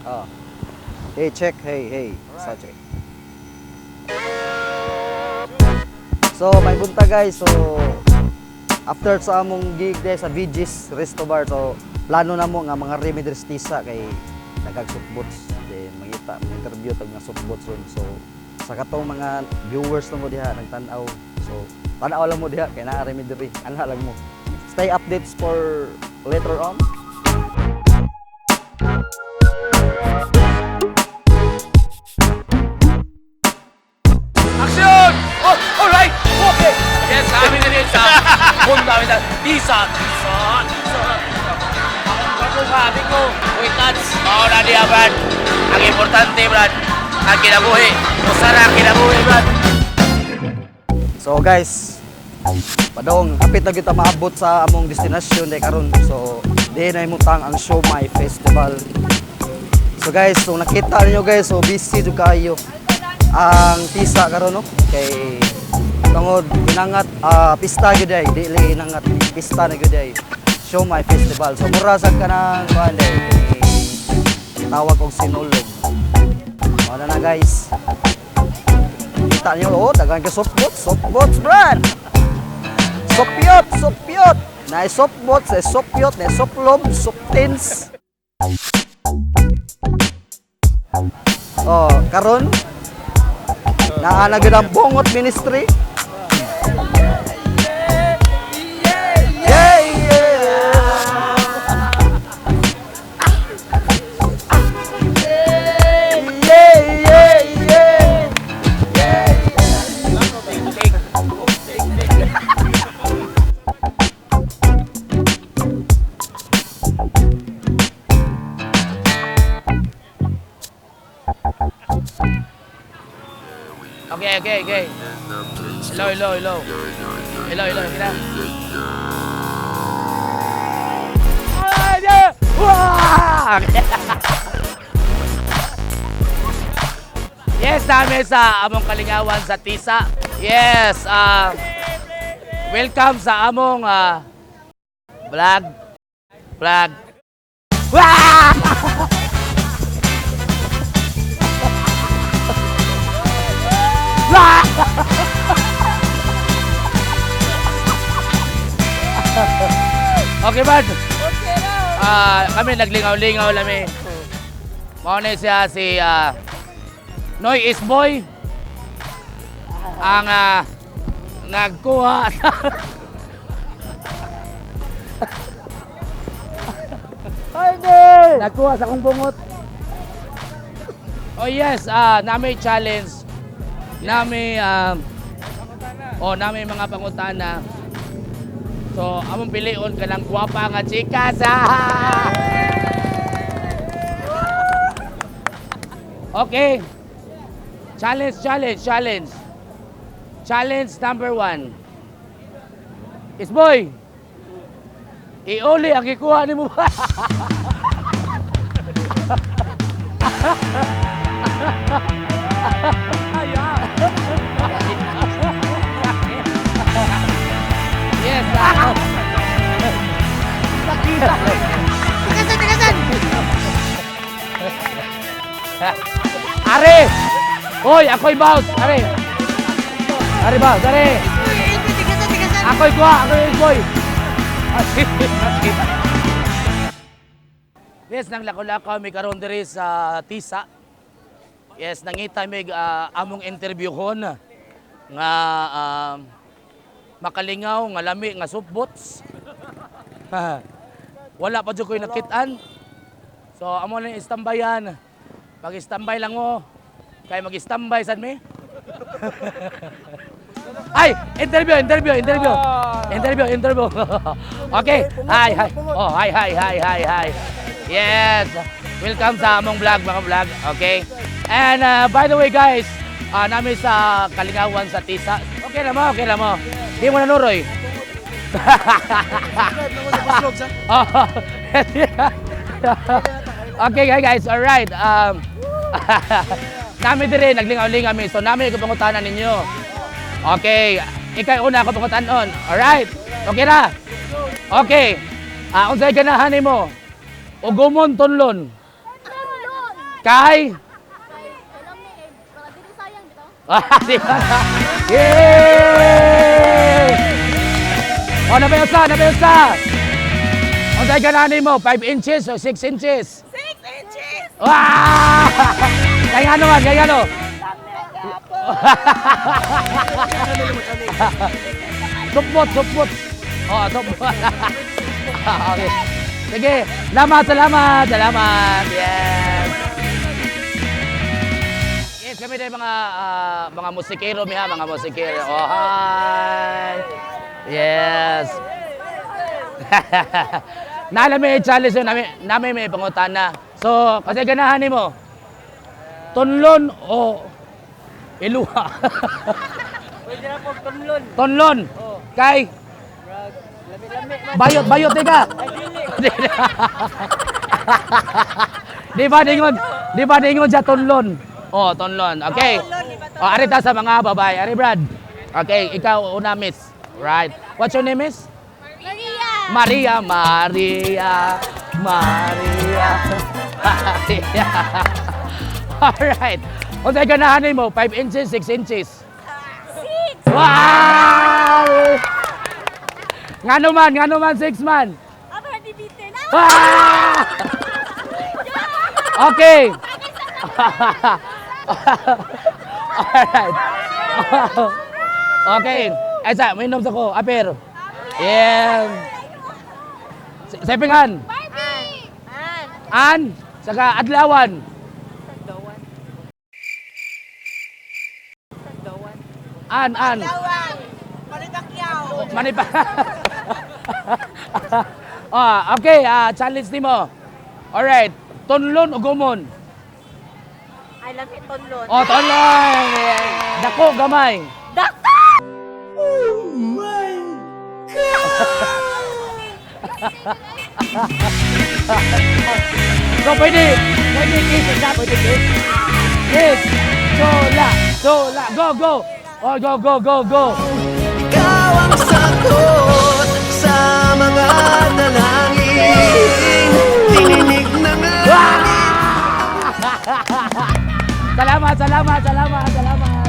Oh. Hey, check. Hey, hey. Sa check. So, may bunta, guys. So, after sa among gig day sa VG's Resto Bar, so, plano na mo nga mga remedies tisa kay nagag softbots. Then, mangita, mga interview tag mga softbots ron. So, sa katong mga viewers na mo diha, nagtanaw. So, tanaw lang mo diha, kay naa remedy diri. Ana lang mo. Stay updates for later on. Action! Oh, alright! Okay! Yes, kami na rin sa punta kami sa Tisa, Tisa, Tisa. Ako sabi ko, wait, touch. Oo na niya, Brad. Ang importante, Brad, ang kinabuhi. Usara ang kinabuhi, Brad. So guys, padong kapit na kita maabot sa among destinasyon day karon. So di na imutang ang Show My Festival. So guys, so nakita ninyo guys, so busy jud kayo ang tisa karon, no, kay tungod inangat pista gyud ay dili inangat pista na gyud ay Show My Festival. So mura sad kanang kuan day kay tawag og sinulog. Mao na na guys. Kita niyo, oh, daghan ka softbots, softbots, brad. Sopyot, sopyot. Na softbots, na sopyot, na soplob, soptins. Oh, karon naa na gyud ang Bongot Ministry. Yeah, yeah. Yeah, yeah, yeah. Okay. Hello, hello, hello. Hello, hello. Kita. Ah, yeah! Wah! Yes, namin sa among kalingawan sa Tisa. Yes, welcome sa among vlog. Vlog. Wah! Wah! Okay, bud. Kami naglingaw-lingaw lami. Mao na siya si Noy Isboy ang nagkuha nagkuha sa akong bungot. Oh yes, nami challenge. Nami oh, nami mga pangutana. So, among pilion kanang gwapa nga chika sa. Okay. Challenge, challenge, challenge. Challenge number 1. Isboy, iuli ang gikuha nimo ba? Yes. Nakita. Tigasan, tigasan! Are! Hoy, ako'y bout. Are. Are bout, are. Tigasan, tigasan! Ako'y kuha, ako'y boy. Yes, nang lako-lako mi karon diri sa Tisa. Yes, nangita mi among interviewhon nga makalingaw nga lami nga softbots. Wala pa jud ko'y nakit-an. So amo na yung istambayan. Pag istambay lang mo, kay mag-istambay sad mi. Ay, interview, interview, interview. Interview, interview. Okay. Hi, hi. Oh, hi, hi, hi, hi, hi. Yes. Welcome sa among vlog, mga vlog. Okay. And by the way, guys, namin sa Kalingawan sa Tisa. Okay na mo, okay na mo. Di mo nanuroy. Oh. Okay, guys, guys, all right. Namin dire naglingaw-lingaw mi. So namin ko pangutana ninyo. Okay, ikay una ako pangutanon. All right. Okay ra. Okay. Unsay ganahan nimo? Ugumon tunlon. Kay? Ah, di ba? Yay! O, nabay usa, nabay usa. Unsay ganahan mo? 5 inches o 6 inches? 6 inches! Wow! Kaya ano man, kaya ano? Supot, supot. Oh, supot. Okay. Sige, salamat, salamat, salamat. Yes. Yes, kami din mga musikero mi ha, mga musikero. Oh, hi. Yes. Naalami challenge yun, nami, nami may pangutana. So, kasi ganahan nimo. Tunlon o iluha? Pwede na po, tumlon. Tunlon. Kay Lami-lami. Bayot, bayot di ka. Di ba dingon? Di ba dingon siya tunlon? Oh, tunlon. Okay. Oh, ari ta sa mga babae. Ari Brad. Okay, ikaw una, miss. Right. What's your name, miss? Maria! Maria, Maria, Maria, Maria. Alright. Unsay ganahan mo? 5 inches, 6 inches? 6! Wow! Ngano man, 6 man? Ako na bitin. Ah! Okay. Alright. Okay. Ay, sa, may sa ko. Aper. Yeah. Sepingan. Barbie! An! An. Saka Adlawan. Dawan. Dawan. An, an. Dawan! Palipakyaw! Manipa. Ah, okay, challenge nimo. Alright. Tunlon o gumon? I love it, tonlon. Oh, tunlon. Dako gamay. Dakta! So pwede, pwede kiss na, pwede kiss. Kiss. Sola, sola, go, go. Oh, go, go, go, go. Ikaw ang sagot sa mga dalangin. Tininig ng langit. Salamat, salamat, salamat, salamat.